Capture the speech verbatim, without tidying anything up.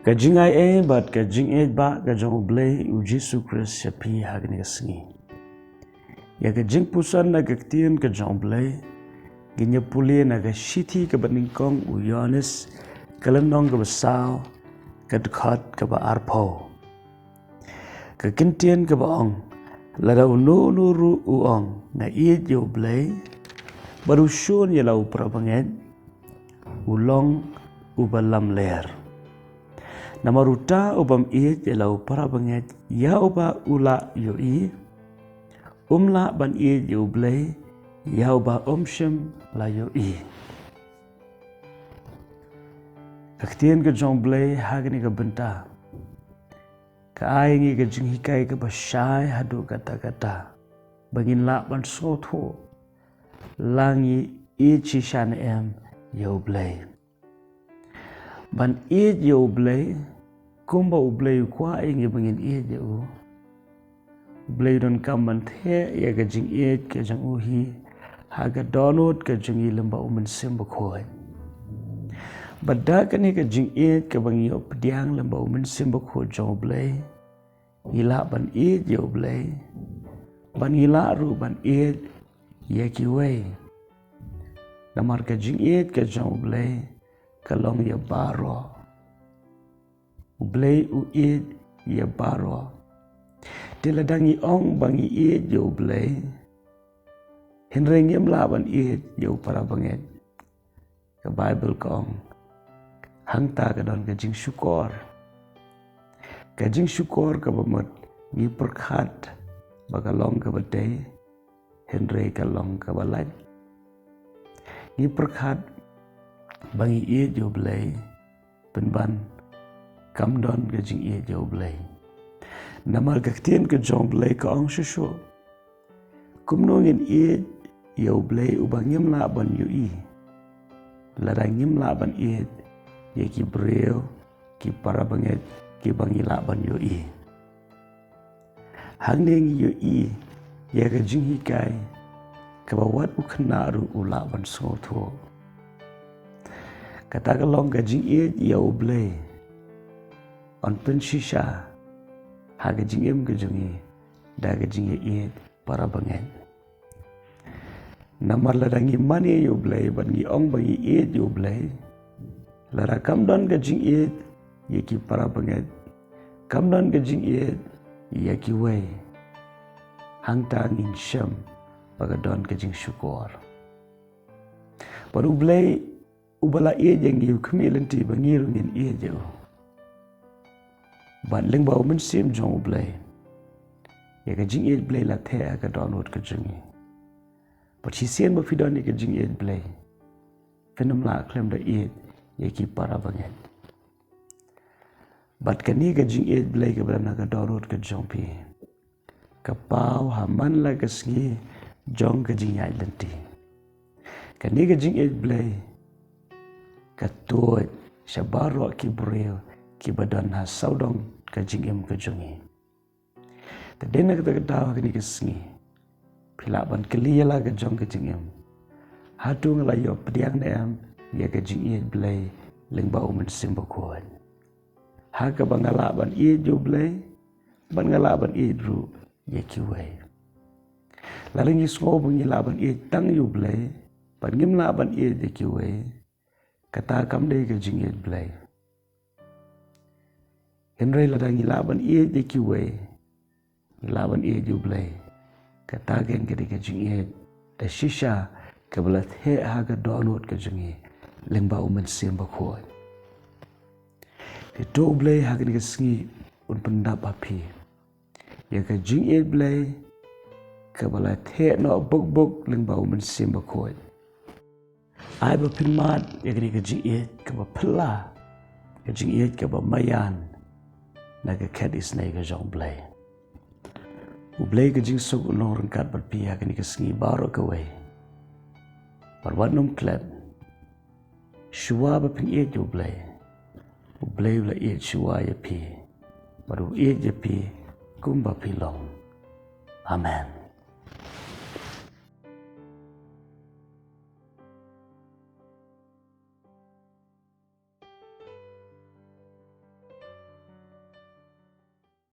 Ka jingai ei bad ka jingïeit ba ka jong U Blei U Jisu Khrist sha phi ha kane ka sngi. Ïa ka jingpuson na ka ktien ka jong U Blei ngin ïa pule na ka shithi kaba nyngkong u Ïoannis, ka lynnong kaba saw, ka dkhot kaba arphew. Ka ktien kaba ong, lada uno uno ruh u ong, nga ïeit ïa U Blei, bad u shun ïa la u para bangeit, u long uba lamler. Namar uta u bym ïeit ïa la u para bangeit ïa uba u la ïohi, um lah ban ïeit ïa U Blei ïa uba um shym la ïohi. Ka ktien ka jong U Blei ha kane ka bynta ka ai ngi ka jinghikai kaba shai haduh katta katta ba ngin lah ban sngewthuh la ngi ïeit shisha ne em ïa U Blei. Ban ïeit ïa U Blei kumba U Blei u kwah ïa ngi ba ngin ïeit ïa u, U Blei u donkam ban theh ïa ka jingïeit ka jong u hi ha ka dohnud ka jong ngi lyngba U Mynsiem Bakhuid. Bad da kane ka jingïeit kaba ngi ïoh pdiang lyngba U Mynsiem Bakhuid jong U Blei, ngi lah ban ïeit ïa U Blei, bad ngi lah ruh ban ïeit ïa kiwei. Namar ka jingïeit ka jong U Blei ka long ïa baroh. U Blei u ïeit ïa baroh. Te lada ngi ong ba ngi ïeit ïa U Blei, hynrei ngim lah ban ïeit ïa u para bangeit, ka Baibl ka ong, hangta ka don ka jingshukor. Ka jingshukor kaba mut ngi pyrkhat ba ka long kaba dei, hynrei ka long kaba lait. Ngi pyrkhat ba ngi ïeit ïa U Blei, pynban kam don ka jingïeit ïa U Blei. Namar ka ktien ka jong U Blei ka ong shuh shuh, kumno ngin ïeit ïa U Blei uba ngim lah ban ïohi, lada ngim lah ban ïeit ïa ki briew, ki para bangeit kiba ngi lah ban ïohi? Hangne ngi ïohi ïa ka jinghikai kaba wat u khynnah ruh u lah ban sngewthuh. Kata ka long ka jingïeit ïa U Blei yn pynshisha ha ka jingim ka jong ngi da ka jingïaieit para bangeit. Namar lada ngi mane ïa U Blei bad ngi ong ba ngi ïeit ïa U Blei, lada kam don ka jingïeit ïa ki para bangeit, kam don ka jingïeit ïa kiwei, hangta ngin shem ba ka don ka jingshukor. Bad U Blei uba la ïeit ïa ngi u khmih lynti ba ngi ruh ngin ïeit ïa u. Bad lyngba U Mynsiem jong U Blei, ïa ka jingïeit Blei la theh ha ka dohnud ka jong ngi. Bad shisien ba phi don ïa ka jingïeit Blei, phin ym lah khlem da ïeit ïa ki para bangeit. Bad kane ka jingïeit Blei kaba don ha ka dohnud ka jong phi ka paw ha man la ka sngi jong ka jingïaid lynti. Kane ka jingïeit Blei ka tuid sha baroh ki briew kiba don ha sawdong ka jingim ka jong ngi. Te dei na kata ka daw ha kane ka sngi phi lah ban kylli ïa la ka jong ka jingim, hato nga la ïoh pdiang ne em ïa ka jingïeit Blei lyngba U Mynsiem Bakhuid, ha kaba nga lah ban ïeit ïa U Blei bad nga lah ban ïeit ruh ïa kiwei? Lada ngi sngew ba ngi lah ban ïeit tang ïa U Blei bad ngim lah ban ïeit ïa kiwei, kata kam dei ka jingïeit Blei. Hynrei lada ngi lah ban ïeit ïa kiwei, ngi lah ban ïeit ïa U Blei, kata kein ka dei ka jingïeit da shisha kaba la theh ha ka dohnud ka jong ngi lyngba U Mynsiem Bakhuid. Te to U Blei ha kane ka sngi un pyndap ha phi ïa ka jingïeit Blei kaba la theh noh bok bok lyngba U Mynsiem Bakhuid. Ai ba phin mad ïa kane ka jingïeit kaba phylla, ka jingïeit kaba maïan na ka khet isynei ka jong U Blei. U Blei ka jingsuk un long ryngkat bad phi ha kane ka sngi baroh kawei. Bad wat nym klet, shuwa ba phin ïeit ïa U Blei, U Blei u la ïeit shuwa ïa phi bad u ïeit ïa phi kumba phi long. Amen.